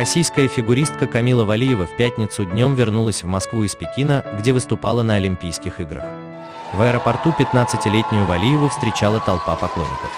Российская фигуристка Камила Валиева в пятницу днем вернулась в Москву из Пекина, где выступала на Олимпийских играх. В аэропорту 15-летнюю Валиеву встречала толпа поклонников.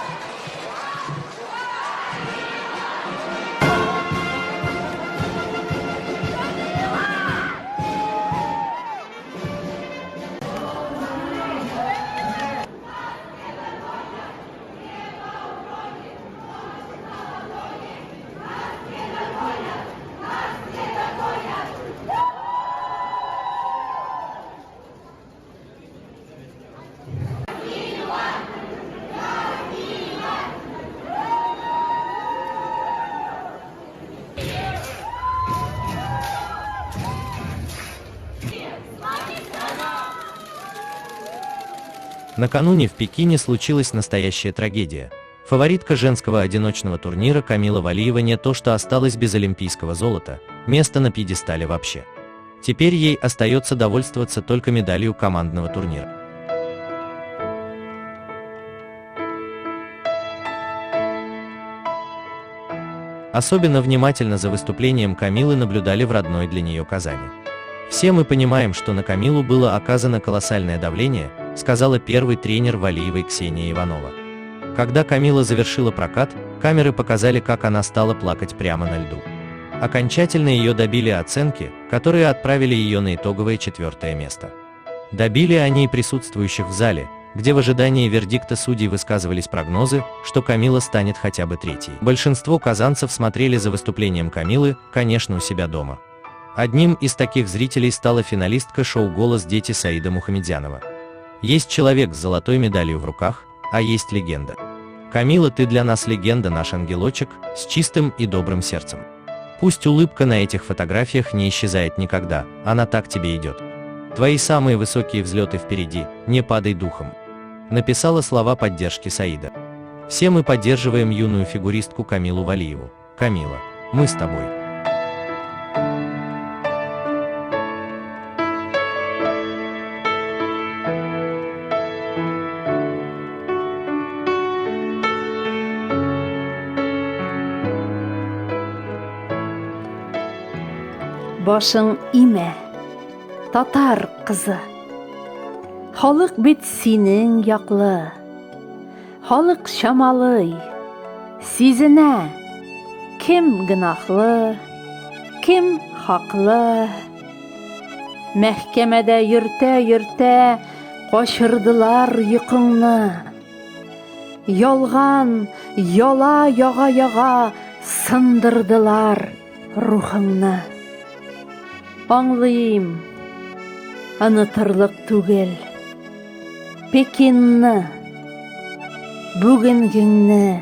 Накануне в Пекине случилась настоящая трагедия. Фаворитка женского одиночного турнира Камила Валиева не то что осталась без олимпийского золота, место на пьедестале вообще. Теперь ей остается довольствоваться только медалью командного турнира. Особенно внимательно за выступлением Камилы наблюдали в родной для нее Казани. Все мы понимаем, что на Камилу было оказано колоссальное давление, сказала первый тренер Валиевой Ксения Иванова. Когда Камила завершила прокат, камеры показали, как она стала плакать прямо на льду. Окончательно ее добили оценки, которые отправили ее на итоговое 4-е место. Добили они и присутствующих в зале, где в ожидании вердикта судей высказывались прогнозы, что Камила станет хотя бы третьей. Большинство казанцев смотрели за выступлением Камилы, конечно, у себя дома. Одним из таких зрителей стала финалистка шоу «Голос дети» Саида Мухамедзянова. Есть человек с золотой медалью в руках, а есть легенда. Камила, ты для нас легенда, наш ангелочек, с чистым и добрым сердцем. Пусть улыбка на этих фотографиях не исчезает никогда, она так тебе идет. Твои самые высокие взлеты впереди, не падай духом. Написала слова поддержки Саида. Все мы поддерживаем юную фигуристку Камилу Валиеву. Камила, мы с тобой. Башың имә, татар кызы. Халык бит синең яклы. Халык чамалый, сизенә, кем гөнаһлы, кем хаклы. Мәхкәмәдә йөртә-йөртә качырдылар йокыңны. Ялган, яла яга-яга сындырдылар рухыңны. Аңлыйм, онытырлык түгел. Пекинны, бүгенгеңне.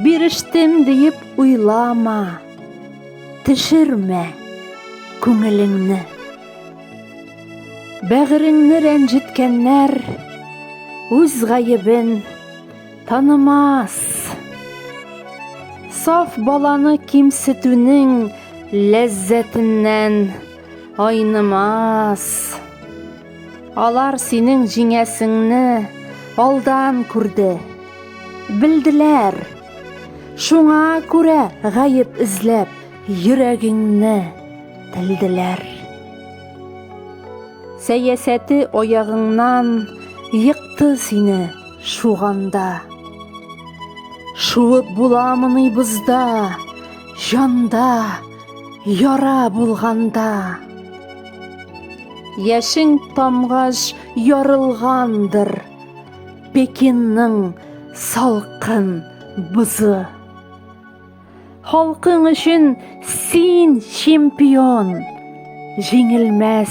Бирештем диеп уйлама, төшермә күңелеңне. Бәгыреңне рәнҗеткәннәр үз гаебен танымас. Саф баланы кимсетүнең ләззәтеннән айнымас. Алар синең җиңәсеңне алдан күрде, белделәр. Шуңа күрә гаеп эзләп йөрәгеңне телделәр. Сәясәте аягыңнан екты сине шуганда. Шуып буламыни бозда, җанда яра булганда. Яшең тамгач ярылгандыр Пекинның салкын бозы. Халкың өчен син чемпион, җиңелмәс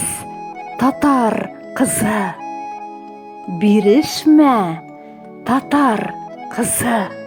татар кызы. Бирешмә, татар кызы.